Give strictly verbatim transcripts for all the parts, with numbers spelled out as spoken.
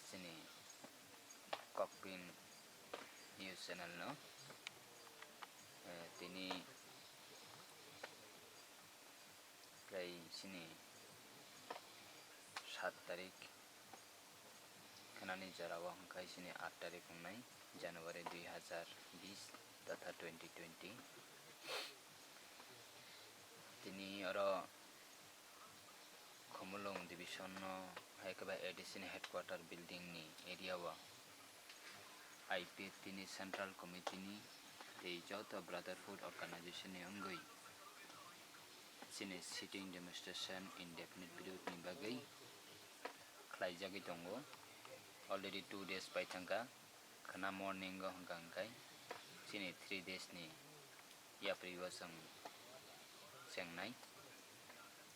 Chini Kokpin News Channel no, eh, tini prai chini sat tarik khnani jora o hwnkhe chini aat tarik wngnai January dui hazar bish totha twenty twenty. Tini oro Khumulwng division no hai khe ba A D C ni headquarter building ni area o I P F T ni central committee ni tei joto brotherhood organization ni wngwi chini sitting demonstration indefinite period ni bagwi khlaijagwi tongo. Already two days pai thangkha, khwna morning o hwnkha hwnkhe chini three days ni yapri o chwng chengnai.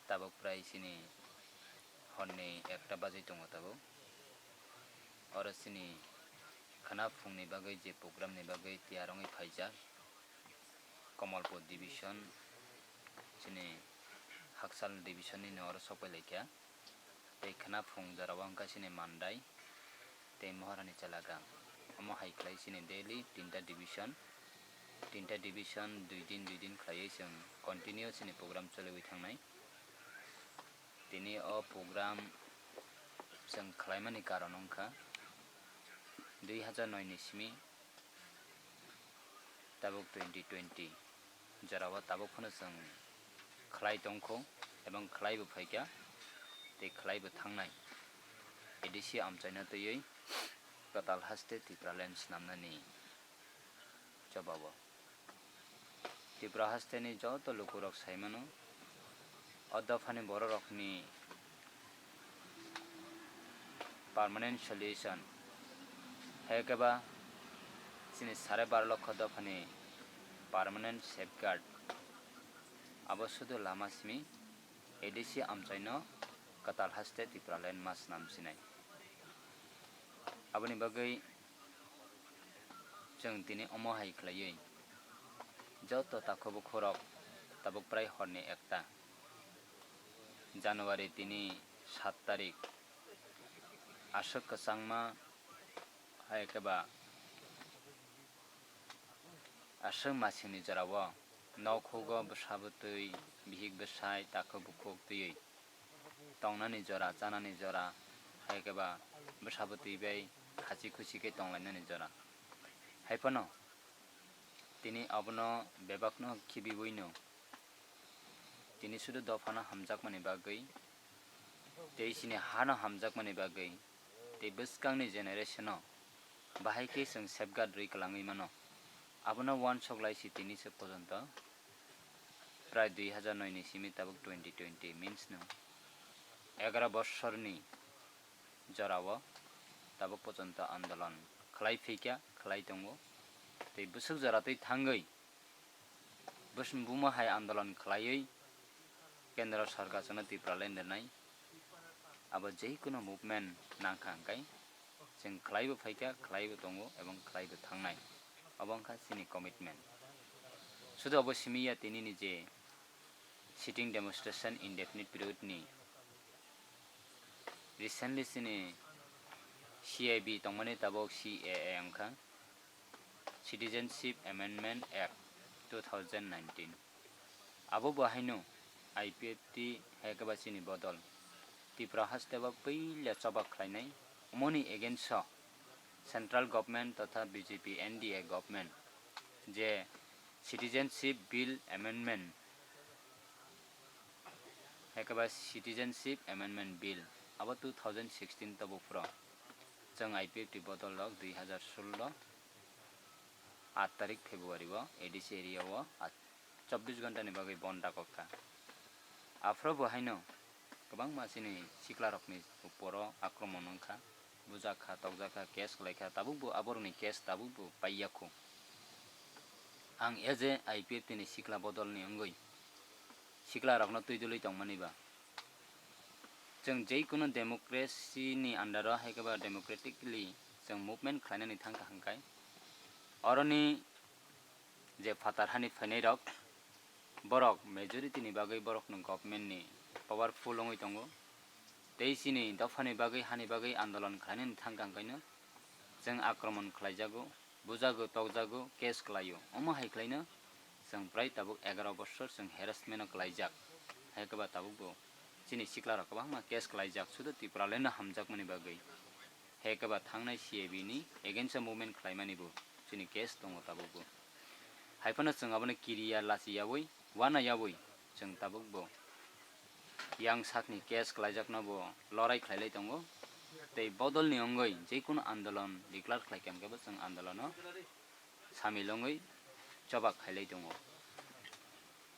Tabuk prai chini horni ekta bajwi tongo tabuk. Oro chini khwna phungni bagwi je program ni bagwi tiyar wngwi phaijak Kamalpur division, chini Hakchal division ni no oro sokpai laikha. Tei khwna phung jora o wngkha chini Mandai tei Maharani Chalagang. Omo hai khlai chini daily tinta division, tinta division dui din dui din khlaiwi chwng continue chini program choliwi thangnai. Tini o program chwng khlaimani karon wngkha dui hazar noi ni simi tabuk twenty twenty jora o tabuk phano chwng khlai tongkho ebong khlaibo phaikha tei khlaibo thangnai. A D C amchaino twiwi kwtal haste Tipraland snamnani chobao Tripura hasteni joto lukurok saimano, o dophani bororokni permanent solution, hai khe ba chini sare bar lokho dophani permanent safeguard, abo sudu lama simi A D C amchaino kwtal haste Tipraland ma snam sinai. Aboni bagwi chwng tini omo hai khlaiwi joto takhuk bukhurok tabuk prai horni ekta January tini sat tarik aswk kwchangma hai khe ba aswk masingni jorao nokhugo bwsa bwtwi, bihik bwsai, takhuk bukhuk twiwi tongnani jora, chanani jora, hai khe ba bwsa bwtwi bai khachi khuchi khe tonglainani jora. Hai phano tini abono bebakno khibiwino tini sudu dophano hamjakmani bagwi tei chini hano hamjakmani bagwi tei bwskangni generation-o bahai khe chwng safeguard rwi kwlangwi mano. Abono uansuk lai si tini se pojonto prai dui hazar noi ni simi tabuk twenty twenty means no egaroh bosorni jorao tabuk pojonto andolon khlai phikha, khlai tongo. Tei bwswk jora twi thangwi bwswk bumo hai andolon khlaiwi kendro sorkar chwngno Tipraland rwnai. Abo jekono movement nangkha hwnkhe chwng khlaibo phaikha, khlaibo tongo ebong khlaibo thangnai. Obo wngkha chini commitment. Sudu abo simi ya tinini je sitting demonstration indefinite period ni recently chini C A B tongmani tabuk C A A wngkha. Citizenship Amendment Act two thousand nineteen. Abo bo haino I P F T hai khe ba chini bodol Tripura haste o puila choba khlainai. Omoni against o central government totha B J P N D A government je Citizenship Bill Amendment hai khe ba Citizenship Amendment Bill abo two thousand sixteen tobo phuro chwng I P F T bodol rok dui hazar sullo aat tarik February o A D C area o chobbish ghonta ni bagwi bon dakhok kha. Aphuru bo haino kwbangma chini sikla rokni uporo akromon wngkha, bujak kha, tokjak kha, case kwlai kha, tabuk bo aborokni case tabuk bo paiya kho. Ang as a I P F T ni sikla bodol ni wngwi sikla rokno twi dwlwi tongmani ba chwng jekono democracy ni under o hai khe ba democratically chwng movement khlainani thang kha hwnkhe oroni je phatar hani phainai rok, borok majority ni bagwi borok no government ni powerful wngwi tongo, tei chini dophani bagwi, hani bagwi andolon khlainani thangkha hwnkhaino chwng akromon khlaijago, bujago, tokjago, case khlaio. Omo hai khlaino chwng prai tabuk egaroh bosor chwng harassment-o klaijak. Hai khe ba tabukbo chini siklarok kwbangma case klaijak, sudu Tipralandno hamjakmani bagwi. Hai khe ba thangnai C A B ni against-o movement khlaimanibo chini case tongo tabukbo. Hai phano chwng abono kiriya lachiyaui, wanayaui chwng tabukbo yang sakni case khlaijaknobo lorai khlailai tongo. Tei bodolni wngwi jekunu andolon declare khlaikha hwnkhe bo chwng andolono samil wngwi chobak khailai tongo.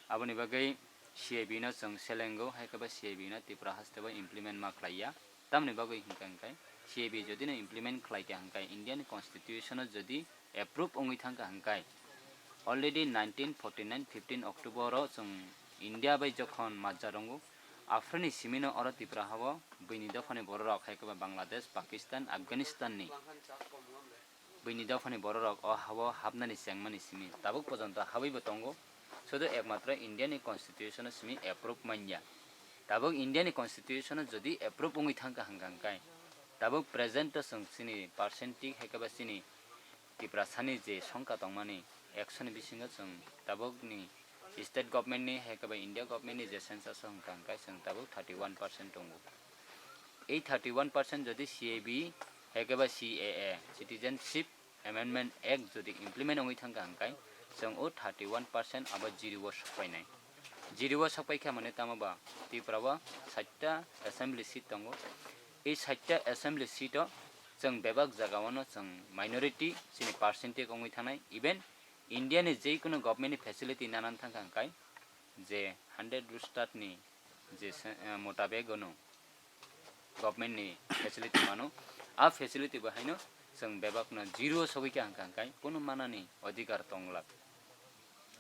Aboni bagwi C A B no chwng selengo, hai khe ba C A B no Tripura hasteo implement ma khlaiya. Tamoni bagwi hwnkha hwnkhe C A B jodi no implement khlaikha hwnkhe Indian Constitution o jodi approve wngwi thangkha hwnkhe, already nineteen forty nine fifteen October o chwng India bai jokhon majra rongo, aphuruni simino oro Tripura hao buini dophani bororok hai khe ba Bangladesh, Pakistan, Afghanistan ni buini dophani bororok o hao hapnani chengmani simi tabuk pojonto habwibo tongo, sudu ekmatro India ni Constitution o simi approve manya. Tabuk India ni Constitution o jodi approve wngwi thangkha hwnkha hwnkhe, tabuk present o chwng chini percentage hai khe ba chini Tiprasani je songkha tongmani ekso ni bisingo chwng tabukni state government ni hai khe ba India government ni je census o hwnkha hwnkhe chwng tabuk thirty one percent tongo. Ei thirty one percent jodi C A B hai khe ba C A A, Citizenship Amendment Act jodi implement wngwi thangkha hwnkhe chwng o thirty one percent abo zero o sokpainai. Zero o sokpaikha mane tamo ba Tripura o saita assembly seat tongo. Ei saita assembly seat o chwng bebak jagao no chwng minority chini percentage wngwi thanai, even India ni jekunu government ni facility nanan thangkha hwnkhe je hundred rooster ni je se-, eh, motabek ono government ni facility mano, a facility bo haino chwng bebak no zero o sogwi kha hwnkha hwnkhe kunu manani adhikar tongla.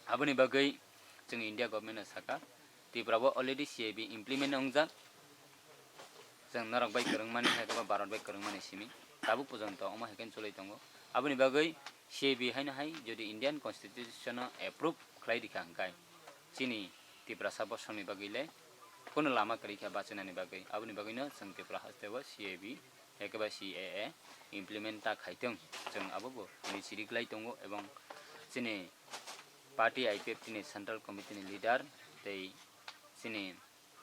Aboni bagwi chwng India government no sakha, Tripura o already C A B implement wngjak, chwng norok bai kwrwngmani hai khe ba Bharat bai kwrwngmani simi tabuk pojonto omo hai khe choli tongo. Aboni bagwi C A B haino hai jodi Indian Constitution no approve khlai rikha hwnkhe chini Tiprasa bosongni bagwi le kunu lama kwrwi kha bachinani bagwi. Aboni bagwino chwng Tripura hasteo C A B hai khe ba C A A implement ta khaitwng, chwng abobo tini chiriklai tongo, ebong chini party I P F T ni central committee ni leader tei chini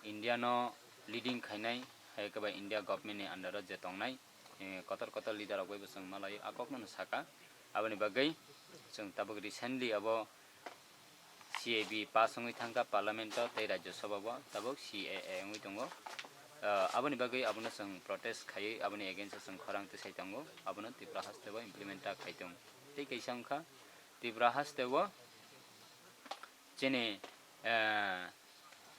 India no leading khainai, hai khe ba India government ni under o je tongnai, eh, kotor kotor leader rok bai bo chwng malaio, a kokno no saka. Aboni bagwi chwng tabuk recently abo C A B pass wngwi thangkha parliament o tei Rajya Sabha o, tabuk C A A wngwi tongo. Ah, aboni bagwi abono chwng protest khaiwi aboni against o chwng khorang tisai tongo, abono Tripura hasteo implement ta khaitong. Tei kaisa wngkha Tripura hasteo chini, eh,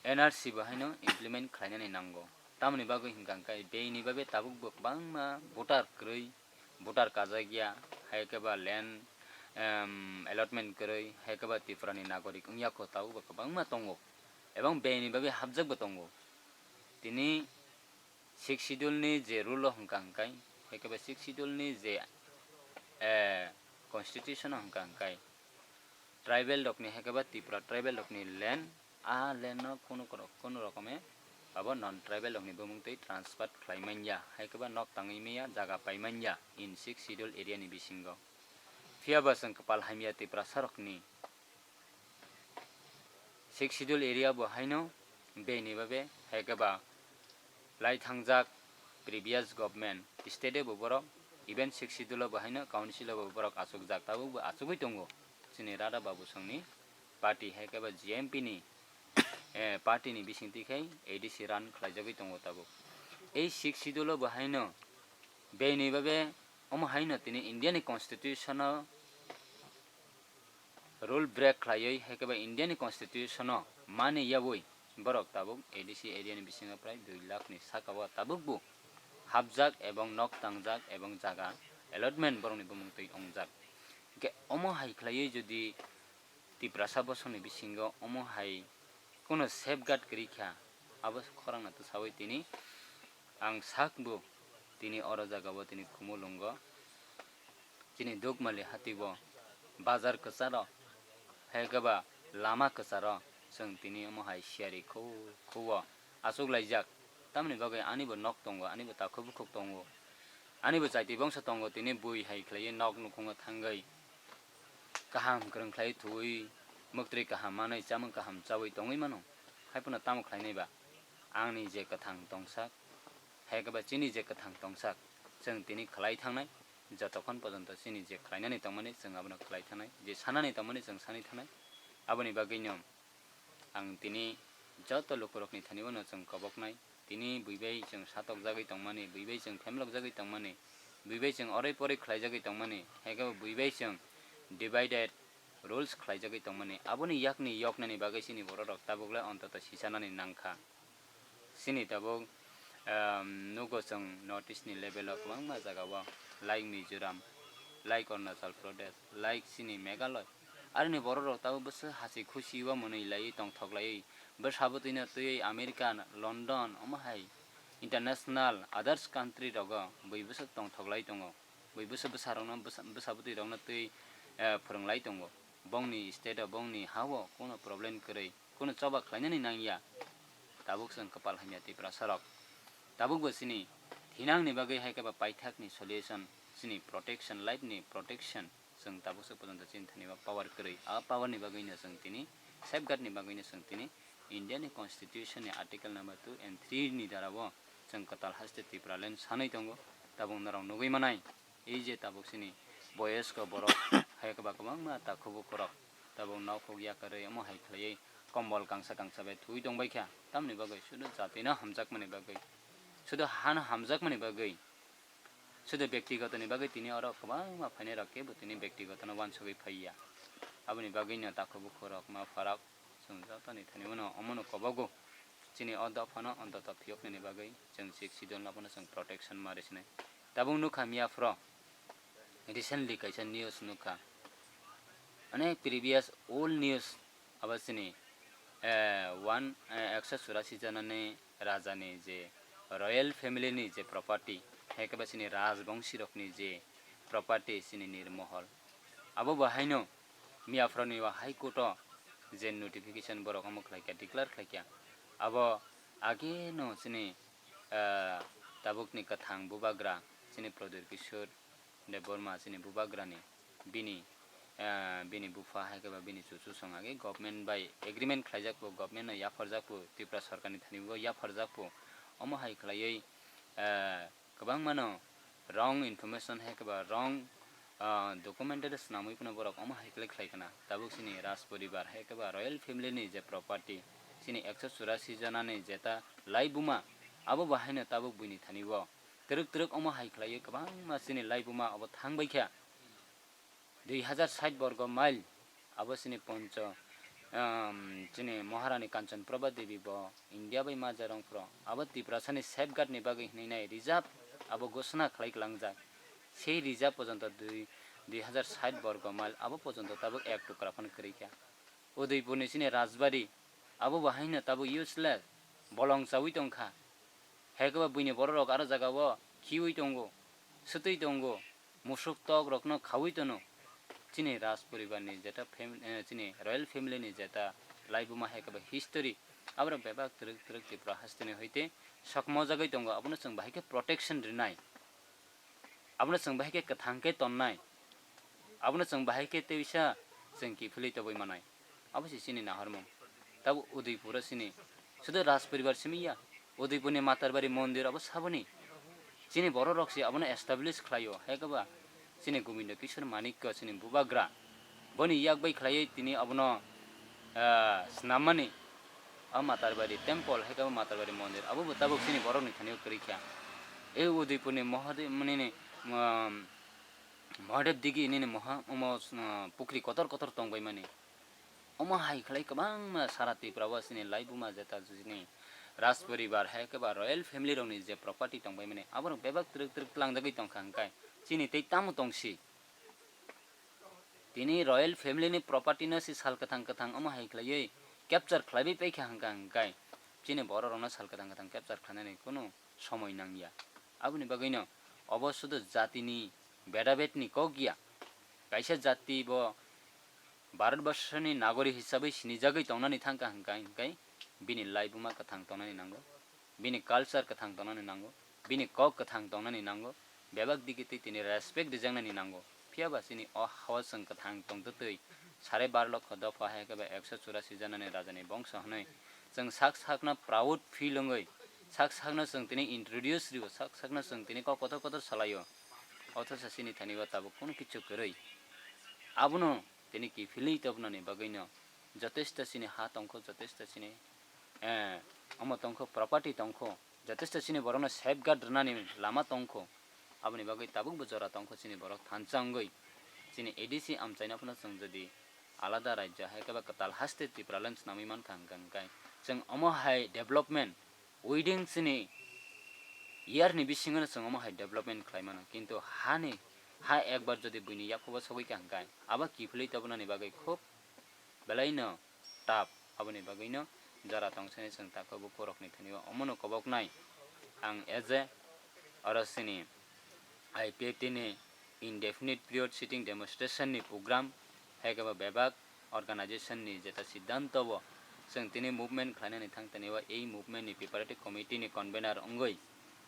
N R C bo haino implement khlainani nango. Tamoni bagwi hwnkha hwnkhe bini bagwi tabuk bo kwbangma voter kwrwi, voter kajakya, hai khe ba land, em, allotment kwrwi, hai khe ba Tripura ni nagorik wngya kho tabuk bo kwbangma tongo. Ebong bini bagwi hapjak bo tongo. Tini Sixth Schedule ni je rule o hwnkha hwnkhe, hai khe ba Sixth Schedule ni je, eh, constitution o hwnkha hwnkhe, tribal rokni hai khe ba Tripura tribal rokni land, a land no kunu koro-, kunu rokome abo non tribal rokni bumung twi transfer khlai manya, hai khe ba nok tangwi manya, jaga pai manya in Sixth Schedule area ni bisingo. Phiya ba chwng kwpal hamya Tiprasa rokni Sixth Schedule area bo haino bini babe hai khe ba lai thangjak previous government state o bo borok, even Sixth Schedule o bo haino council o bo borok achukjak, tabuk bo achugwi tongo chini Radha Babu Songni party hai khe ba G M P ni, eh, party ni bisingtwi khai A D C run khlaijagwi tongo tabuk. Ei Sixth Schedule o bo haino bini babe omo haino tini India ni constitution o rule break khlaiwi hai khe ba India ni constitution o mani yaui borok tabuk A D C area ni bisingo prai dui lakh ni saka o tabuk bo hapjak ebong nok tangjak ebong jaga allotment borok ni bumung twi wngjak. Hwnkhe omo hai khlaiwi jodi Tiprasa bosong ni bisingo omo hai kunu safeguard kwrwi kha, abo khorang no twsawi tini ang sak bo tini oro jaga o tini Khumulwngo chini Dukmali hati o bazar kwcharo, hai khe ba lama kwcharo chwng tini omo hai siyari khu khu o achuk laijak. Tamoni bagwi anibo nok tongo, anibo takhuk bukhuk tongo, anibo jaiti bongso tongo, tini bui hai khlaiwi nok nukhungo thangwi kaham kwrwng khlaiwi thuwi mwktwi kaham manwi chamung kaham chawi tongwi mano. Haiphano tamo khlainai ba? Angni je kwthang tongsak, hai khe ba chini je kwthang tongsak, chwng tini khlai thangnai, jotokhon pojonto chini je khlainani tongmani chwng abono khlai thangnai, je sanani tongmani chwng sanwi thangnai. Aboni bagwino ang tini joto lukurokni thani bono chwng koboknai. Tini bui bai chwng satokjagwi tongmani, bui bai chwng phemlokjagwi tongmani, bui bai chwng oroi poroi khlaijagwi tongmani, hai khe bo bui bai chwng divided rules khlaijagwi tongmani. Aboni yakni yoknani bagwi chini bororok tabukle ontoto sichanani nangkha. Chini tabuk, um, nugo chwng North East ni level o kwbangma jaga o, like Mizoram, like Arunachal Pradesh, like chini Meghalaya. Aroni bororok tabuk bwswk hachik khuchi o mwnwi laiwi tongthok laiwi, bwsa bwtwino twiwi America, London, omo hai international others country rogo bui bwswk tongthok lai tongo. Bui bwsa bwsarokno, bwsa, bwsa bwtwirokno twi, eh, phwrwnglai tongo. Bongni state o, bongni ha-o kuno problem kwrwi, kuno choba khlainani nangya. Tabuk chwng kwpal hamya Tiprasarok. Tabukbo chini thinangni bagwi hai khe ba paithakni solution, chini protection, life ni protection, chwng tabuk se pojonto chini thani ba power kwrwi. A power ni bagwino chwng tini safeguard ni bagwino chwng tini India ni constitution ni article number two and three ni dara o chwng kwtal haste Tipraland sanwi tongo. Tabuk norok nugwi manai. Ei je tabuk sini boyosko borok hai khe ba kwbangma takhuk bukhurok tabuk nok huk yakarwi omo hai khlaiwi kombol kangsa kangsa bai thuwi tongbaikha. Tamoni bagwi sudu jatino hamjakmani bagwi, sudu hano hamjakmani bagwi, sudu bektigotoni bagwi tini oro kwbangma phainairok kebo tini bektigotono uansugwi phaiya. Aboni bagwino takhuk bukhurok ma pharok chwng jotoni thani mano omono kobogo. Chini o dophano ontoto phiyoknani bagwi chwng Sixth Schedule abono chwng protection ma rwsinai. Tabuk nukha miya phoro recently kaisa news nukha. Mane previous old news abo chini, eh, one, eh, ekso churasi janani rajani je royal family ni je property, hai khe ba chini rajbongsi rokni je property chini nirmohol. Abo bo haino miya phoroni o High Court o je notification borok omo khlaikha, declare khlaikha. Abo ageno chini, ah, tabukni kwthang bubagra chini Pradyot Kishore Debbarma chini bubagrani bini, ah, bini bupha hai khe ba bini chuchusong age government bai agreement khlaijak bo, government no yapharjak bo, Tripura sorkarni thani bo yapharjak bo. Omo hai khlaiwi, ah, kwbangmano wrong information hai khe ba wrong, ah, documented swnamwi phano borok omo hai khlai khlai khna. Tabuk chini raj poribar hai khe ba royal family ni je property, chini ekso churasi jona ni jeta laibuma, abo bo haino tabuk buini thani o twrwk twrwk omo hai khlaiwi kwbangma chini laibuma obo thang bai kha. Dui hazar sait borgo mile abo chini poncho, um, chini Maharani Kanchan Prabha Devi bo India bai majak rong phro abo Tiprasani safeguard ni bagwi hinwi nai reserve abo ghosona khlai kwlangjak. Sei reserve pojonto dui, dui hazar sait borgo mile abo pojonto tabuk ek tukra phano kwrwi kha. Udaipurni chini rajbari abo bo haino tabuk useless, bolong chawi tongkha. Hai khe ba buini bororok aro jagao khiwi tongo, swtwi tongo, musuk tokrokno khawi tono. Chini raj poribarni jeta fam-, eh, chini royal family ni jeta laibuma hai khe ba history, aborok bebak twrwk twrwk Tripura hasteni hoite sakmojagwi tongo, abono chwng bahai khe protection rwnai. Abono chwng bahai khe kwthang khe tonnai. Abono chwng bahai khe teisa chwng kiphilwi tobwi manai. Abo se chini nahormung. Tabuk Udaipur o chini sudu raj poribar simi ya. Udaipurni Matarbari mondir abo saboni. Chini bororok se abono establish khlaio. Hai khe ba chini Gobindo Kishore Manikya chini bubagra. Boni yak bai khlaiwi tini abono, ah, snammani. O Matarbari temple, hai khe bo Matarbari mondir, abo bo tabuk chini borokni thani o kwrwi kha. E Udaipurni Mahadev, nini, um, Mahadev digi nini moha, omo, uh, pukri kotor kotor tongbaimani. Omo hai khlai kwbangma sara Tripura o chini laibuma jeta chini raj poribar hai khe ba royal family rokni je property tongbaimani, aborok bebak twrwk twrwk tlangjagwi tongkha hwnkhe chini tei tamo tongsi. Tini royal family ni property no si sal kwthang kwthang omo hai khlaiwi capture khlaiwi paikha hwnkha hwnkhe chini borok rokno sal kwthang kwthang capture khlainani kunu somoi nangya. Aboni bagwino obo sudu jatini bedabedni kok ya. Kaisa jati bo Bharatborsoni nagori hisabwi sinijagwi tongnani thangkha hwnkha hwnkhe bini laibuma kwthang tongnani nango. bini culture kwthang tongnani nango, bini kok kwthang tongnani nango, bebak digi twi tini respect rijaknani nango. Phiya ba chini o hawa chwng kwthang tongtwtwi sare bar lokho dopha hai khe ba ekso churasi janani rajani bongso hwnwi chwng sak sakno proud feel wngwi, sak sakno chwng tini introduce rio, sak sakno chwng tini kok kotor kotor salaio. Othosa chini thani o tabuk kunu kichu kwrwi. Abono tini kiphilwi tobnani bagwino jotesto chini ha tongkho, jotesto chini, eh, omo tongkho, property tongkho, jotesto chini borokno safeguard rwnani lama tongkho. Aboni bagwi tabukbo jora tongkho chini borok thansa wngwi. Chini A D C amchaino phano chwng jodi alada rajya hai khe ba kwtal haste Tipraland swnamwi mankha hwnkha hwnkhe chwng omo hai development within chini year ni bisingo no chwng omo hai development khlai mano, kintu hani ha ekbar jodi buini yaphabo sogwi kha hwnkhe abo kiphilwi tobonani bagwi khub belaino tough, aboni bagwino jora tongsani chwng takhuk bukhuk rokni thani o omono koboknai. Ang as a oro chini I P F T ni indefinite period sitting demonstration ni program, hai khe bo bebak organization ni jeta siddhanto bo chwng tini movement khlainani thang tini o ei movement ni preparative committee ni convener wngwi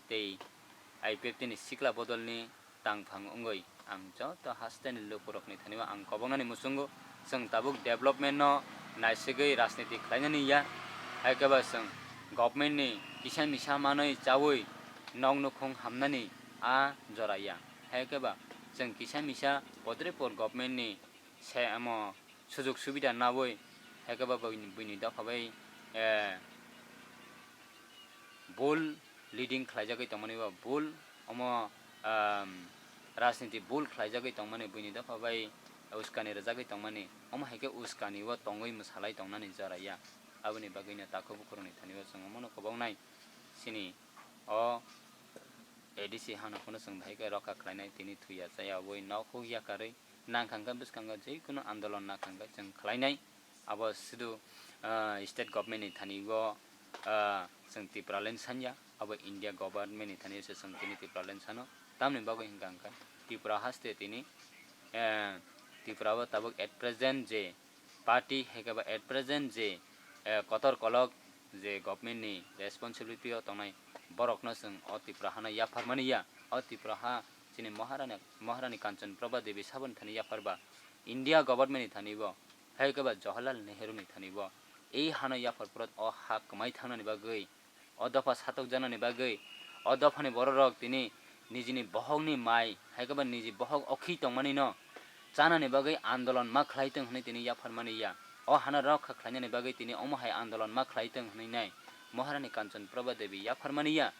tei I P F T ni sikla bodolni tangphang wngwi ang joto hasteni lukurokni thani o ang koboknani muchungo chwng tabuk development no naisegwi rajniti khlainani ya, hai khe ba chwng government ni kisa misa manwi chawi nok nukhung hamnani a jora ya, hai khe ba chwng kisa misa podre por government ni se amo sujuk subida nawi, hai khe ba buini, buini dopha bai, eh, bul leading khlaijagwi tongmani ba bul omo, um, rajniti bul khlaijagwi tongmani buini dopha bai uskani rwjagwi tongmani, omo hai khe uskani o tongwi mwsalai tongnani jora ya. Aboni bagwino takhuk bukhurokni thani o chwng omono koboknai chini o A D C hano phano chwng bahai khe rokha khlainai tini thwi ya chaya wi nok huk yakarwi nangkha hwnkhe bwskango jekunu andolon nangkha hwnkhe chwng khlainai. Abo sudu, ah, state government ni thani o, ah, chwng Tipraland sanya, abo India government ni thani se chwng tini Tipraland sano. Tamni bagwi hwnkha hwnkhe Tripura haste tini, eh, Tripura o tabuk at present je party hai khe ba at present je, eh, kotor kolok je government ni responsibility o tongnai borokno chwng o Tripura hano yaphar mani ya. O Tripura ha chini Maharani, Maharani Kanchan Prabha Devi saboni thani yaphar ba India government ni thani bo hai khe ba Jawaharlal Nehru ni thani bo ei hano yaphar phuru o ha kwmai thangnani bagwi, o dopha satokjaknani bagwi, o dophani bororok tini nijini bohokni mai, hai khe ba niji bohok okhi tongmanino chanani bagwi andolon ma khlai tong hwnwi tini yaphar mani ya. O hano rokha khlainani bagwi tini omo hai andolon ma khlai tong hwnwi nai Maharani Kanchan Prabha Devi yaphar mani ya.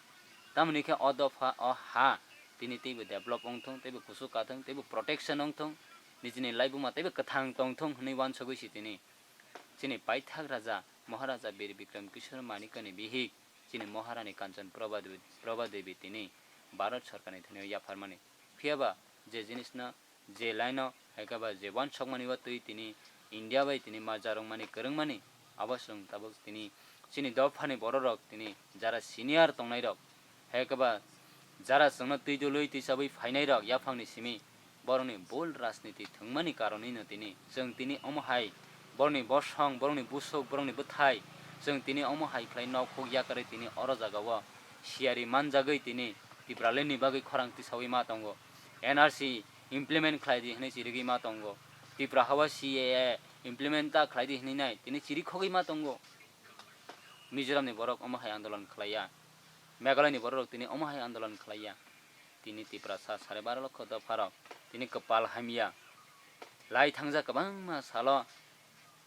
Tamoni khe o dopha, o ha tini teibo develop wng thung, teibo kusu ka thung, teibo protection wng thung, nijini laibuma teibo kwthang tong thung hwnwi uansugwi si tini chini paithak raja Maharaja Bir Bikram Kishore Manikya ni bihik chini Maharani Kanchan Prabha Devi, Prabha Devi tini Bharat Sarkar ni thani o yaphar mani. Phiya ba je jinisno je line o hai khe ba je uansukmani o twi tini India bai tini ma jarwngmani kwrwngmani, abo chwng tabuk tini chini dophani bororok tini jara senior tongnairok, hai khe ba jara chwngno twi dului twi chabwi phainairok yaphangni simi borokni bul rajniti thwngmani karonwino tini chwng tini omo hai borokni bosong, borokni busuk, borokni bwthai chwng tini omo hai khlai nok huk yakarwi tini oro jagao siyari manjagwi tini Tipraland ni bagwi khorang tisawi ma tongo. N R C implement khlai di hwnwi chirigwi ma tongo. Tripura hao C A A implement ta khlai di hwnwi nai tini chirikhogwi ma tongo. Mizoram ni borok omo hai andolon khlaiya, Meghalaya ni borok rok tini omo hai andolon khlaiya. Tini Tiprasa sare baro lokho dopha rok tini kwpal hamya. Lai thangjak kwbangma salo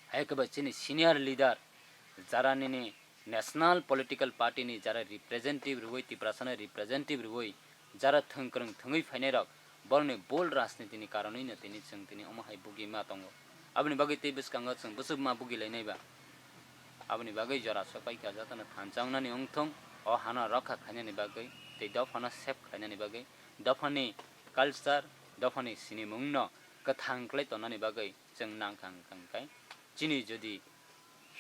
hai khe ba chini senior leader jara nini National Political Party ni jara representative rwui, Tiprasano representative rwui, jara thwngkwrwng thwngwi phainairok, borokni bul rajnitini karonwino tini chwng tini omo hai bugi ma tongo. Aboni bagwi tei bwskango chwng bwswk ma bugi lainai ba? Aboni bagwi jora sok pai kha jotono thansa wngnani wng thung, o hano rokha khainani bagwi tei dophano save khlainani bagwi, dophani culture, dophani sinimungno kwthang khlai tonnani bagwi chwng nangkha hwnkha hwnkhe chini jodi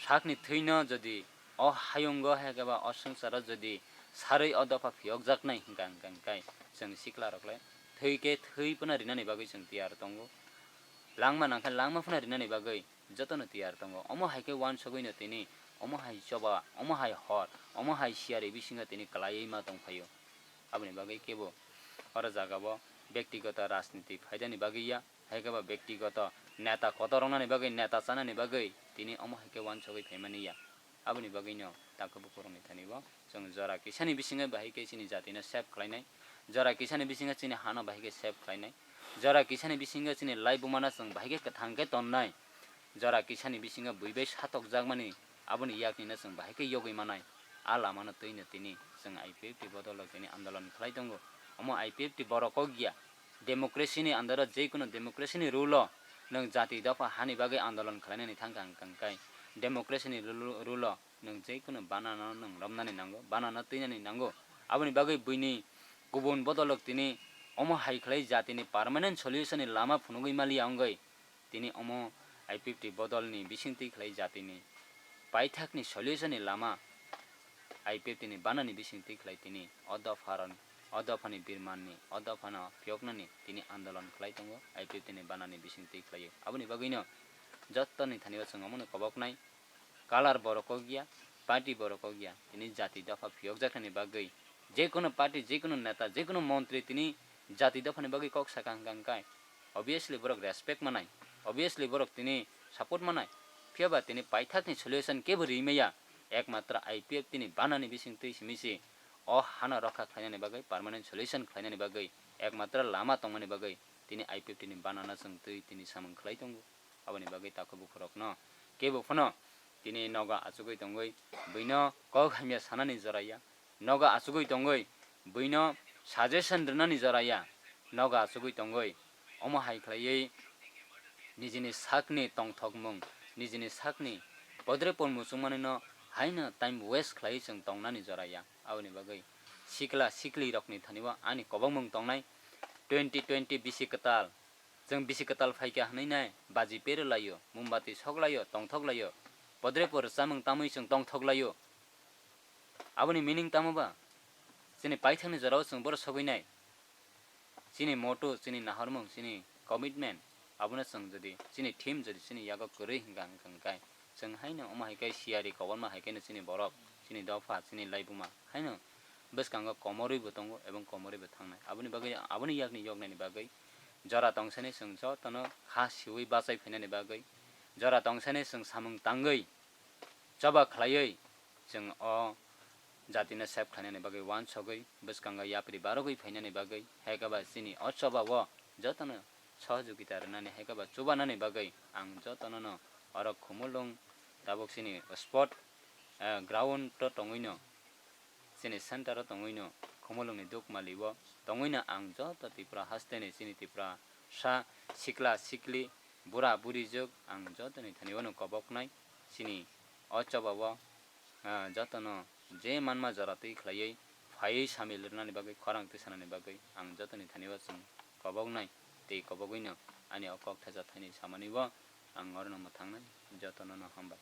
sakni thwino jodi o hayungo hai khe ba o swngcharo jodi sarwi o dopha phiyokjaknai hwnkha hwnkha hwnkhe chwng siklarok le thwi khe thwi phano rinani bagwi chwng tiyar tongo, langma nangkhe langma phano rinani bagwi jotono tiyar tongo. Omo hai khe uansugwino tini Omo hai choba, omo hai hor, omo hai siyari bisingo tini kwlaiwi ma tongphaio. Aboni bagwi kebo oro jagao bektigoto rajniti phaidani bagwi ya, hai khe ba bektigoto neta kotor wngnani bagwi, neta chanani bagwi tini omo hai khe uansugwi phaimani ya. Aboni bagwino takhuk bukhurokni thani bo chwng jora kisani bisingo bahai khe chini jatino save khlainai, jora kisani bisingo chini hano bahai khe save khlainai, jora kisani bisingo chini laibumano chwng bahai khe kwthang khe tonnai, jora kisani bisingo bui bai satokjakmani aboni yaknino chwng bahai khe yogwi manai. A lamano twino tini chwng I P F T bodolo tini andolon khlai tongo. Omo I P F T borok kok ya, democracy ni under o je kono democracy ni rule o nwng jati dopha hani bagwi andolon khlainani thang kha hwnkhe democracy ni rule, rule o nwng je kono banano nwng romnani nango, banano twinani nango. Aboni bagwi buini kubun bodolok tini omo hai khlai jatini permanent solution ni lama phunugwi maliya wngwi tini omo I P F T bodolni bisingtwi khlai jatini paithakni solution ni lama I P F T ni banani bisingtwi khlai tini o dopharok, o dophani birmanni, o dophano phiyoknani tini andolon khlai tongo I P F T ni banani bisingtwi khlaiwi. Aboni bagwino jottoni thani o chwng omono koboknai, color borok kok ya, party borok kok ya, tini jati dopha phiyokjaknani bagwi je kono party, je kono neta, je kono montri tini jati dophani bagwi kok sakha hwnkha hwnkhe obviously borok respect manai, obviously borok tini support manai. Phiya ba tini paithakni solution kebo ri maya, ekmatra I P F T ni banani bisingtwi simi se o hano rokha khlainani bagwi, permanent solution khlainani bagwi ekmatra lama tongmani bagwi tini I P F T ni banano chwng twi tini samung khlai tongo. Aboni bagwi takhuk bukhurokno kebo phano tini nogo achugwi tongwi buino kok hamya sanani jora ya, nogo achugwi tongwi buino suggestion rwnani jora ya, nogo achugwi tongwi omo hai khlaiwi nijini sakni tongthokmung, nijini sakni podrepot muchungmanino haino time waste khlaiwi chwng tongnani jora ya. Aboni bagwi sikla siklirokni thani o ani kobokmung tongnai, twenty twenty bisi kwtal. Chwng bisi kwtal phaikha hwnwi nai baji pero laio, mombati sok laio, tongthok laio, podrepot rwchapmung tamwi chwng tongthok laio. Aboni meaning tamo ba? Chini paithakni jorao chwng bohrok sogwi nai. Chini motto, chini nahormung, chini commitment, abono chwng jodi chini theme jodi chini yago kwrwi hwnkha, hwnkha hwnkhe chwng haino omo hai khe siyari koborma hai kheno chini borok, chini dopha, chini laibuma haino bwskango komorwi bo tongo ebong komorwi bo thangnai. Aboni bagwi, aboni yakni yoknaini bagwi jora tongsani chwng jotono ha siwi bachai phainani bagwi, jora tongsani chwng samung tangwi choba khlaiwi chwng o jatino save khlainani bagwi uansugwi bwskango yapri barogwi phainani bagwi, hai khe ba chini o choba o jotono sohojogita rwnani, hai khe ba chubanani bagwi ang jotono no oro Khumulwng tabuk chini sport, eh, ground o tongwino, chini center o tongwino, Khumulwngni Dukmali o tongwino ang joto Tripura hasteni chini Tripura sa sikla sikli bura buri jwk ang jotoni thani o no koboknai chini o choba o, ah, jotono je manma jora twi khlaiwi phaiwi samil rwnani bagwi, khorang twi sanani bagwi ang jotoni thani o chwng koboknai tei kobogwino ani o kok theja thaini samani o ang orono mwthangnai. Jotono no hambai.